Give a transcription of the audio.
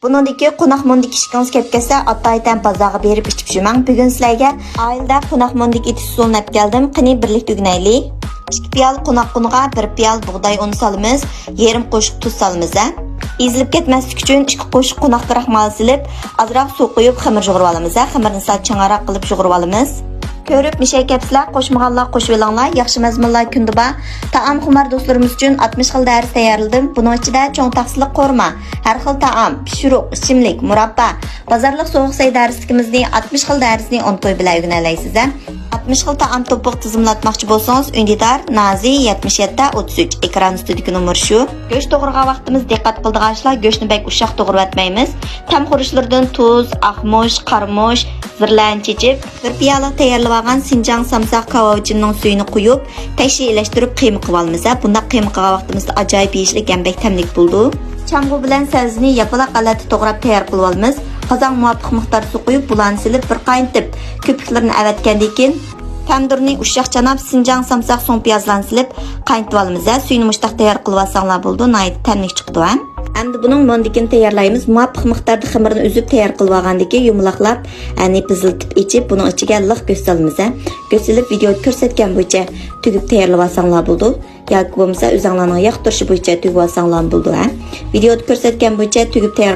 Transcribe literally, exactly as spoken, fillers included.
بۇنىڭدىكى قوناق مۇندىكى ئىشىكىڭىز كەپ كەتسە، ئاتايتەن بازارغا بېرىپ ئىچىپ يۈرمەڭ. بۈگۈن سىلەرگە ئائىلىدە قوناق مۇندىكى ئېتىش ئۇسۇلىنى ئەپ كەلدىم. قېنى، بىرلىكتە ئۆگىنەيلى. ئىككى پىيالە قوناق ئۇنىغا بىر پىيالە بۇغداي ئۇنى سالىمىز، يېرىم قوشۇق تۇز سالىمىز ھە. ئېزىلىپ كەتمەسلىك ئۈچۈن ئىككى قوشۇق قوناق كراخمال سېلىپ، ئازراق سۇ قۇيۇپ خېمىر يۇغۇرۇۋالىمىز ھە. خېمىرنى سەل چىڭراق قىلىپ يۇغۇرۇۋالىمىز. كۆرۈپ مىشەي كەپسىلەر، قوشمىغانلار قوشۇۋېلىڭلار، ياخشى مەزمۇنلار كۈندە بار. تائام خۇمار دوستلىرىمىز ئۈچۈن ئاتمىش خىل دەرس تەييارلىدىم. بۇنىڭ ئىچىدە چوڭ تەخسىلىك قورۇما، ھەر خىل تائام، پىشۇرۇق، ئىچىملىك، مۇراببا، بازارلىق سوغۇق سەي دەرسلىكىمىزنى، ئاتمىش خىل دەرسنى ئون توي بىلەن ئۆگىنەلەيسىز ھە. ئاتمىش خىل تائام توپلۇق تىزىملاتماقچى بولسىڭىز، ئۈندىدار، نازى، يەتمىش يەتتە، ئوتتۇز ئۈچ، ئېكران ئۈستىدىكى نومۇر شۇ. گۆش توغرىغان ۋاقتىمىز دىققەت قىلىدىغان ئىشلار، گۆشنى بەك ئۇششاق توغرىۋەتمەيمىز. تەم خۇرۇچلىرىدىن تۇز، ئاقمۇچ، قارىمۇچ، زىرلەنى چېچىپ، بىر پىيالىلىق تەييارلىۋالغان سىنجاڭ سامساق كاۋاۋىچىنىنىڭ سۈيىنى قۇيۇپ، تەكشى ئېلەشتۈرۈپ قىيما قىلىۋالىمىز ھە. بۇنداق قىيما قىلغان ۋاقتىمىزدا ئاجايىپ يېيىشلىك ھەم بەك تەملىك بولىدۇ. چامغۇ بىلەن سەۋزىنى ياپىلاق ھالەتتە توغراپ تەييار قىلىۋالىمىز. قازانغا مۇۋاپىق مىقداردا سۇ قۇيۇپ، بۇلارنى سېلىپ بىر قاينىتىپ، كۆپۈكلىرىنى ئەۋەتكەندىن كېيىن، تەندۇرنى ئۇششاق چاناپ، سىنجاڭ سامساق سوڭ پىيازلارنى سېلىپ قاينىتىۋالىمىز ھە. سۈيىنى مۇشتاق تەييار قىلىۋالساڭلار بولىدۇ، ناھايىتى تەملىك چىقىدۇ ھە. ئەمدى بۇنىڭ مۇندىكىنى تەييارلايمىز. مۇۋاپىق مىقداردا خېمىرنى ئۈزۈپ تەييار قىلىۋالغاندىن كېيىن يۇمىلاقلاپ، يەنى بېزىلتىپ ئېچىپ، بۇنىڭ ئىچىگە لىق گۆش سالىمىز ھە. گۆش سېلىپ، ۋىدېيودا كۆرسەتكەن بويىچە تۈگۈپ تەييارلىۋالساڭلار بولىدۇ. ياكى بولمىسا ئۆزۈڭلارنىڭ ياقتۇرۇشى بويىچە تۈگۈۋالساڭلارمۇ بولىدۇ ھە. ۋىدېيودا كۆرسەتكەن بويىچە تۈگۈپ تەييار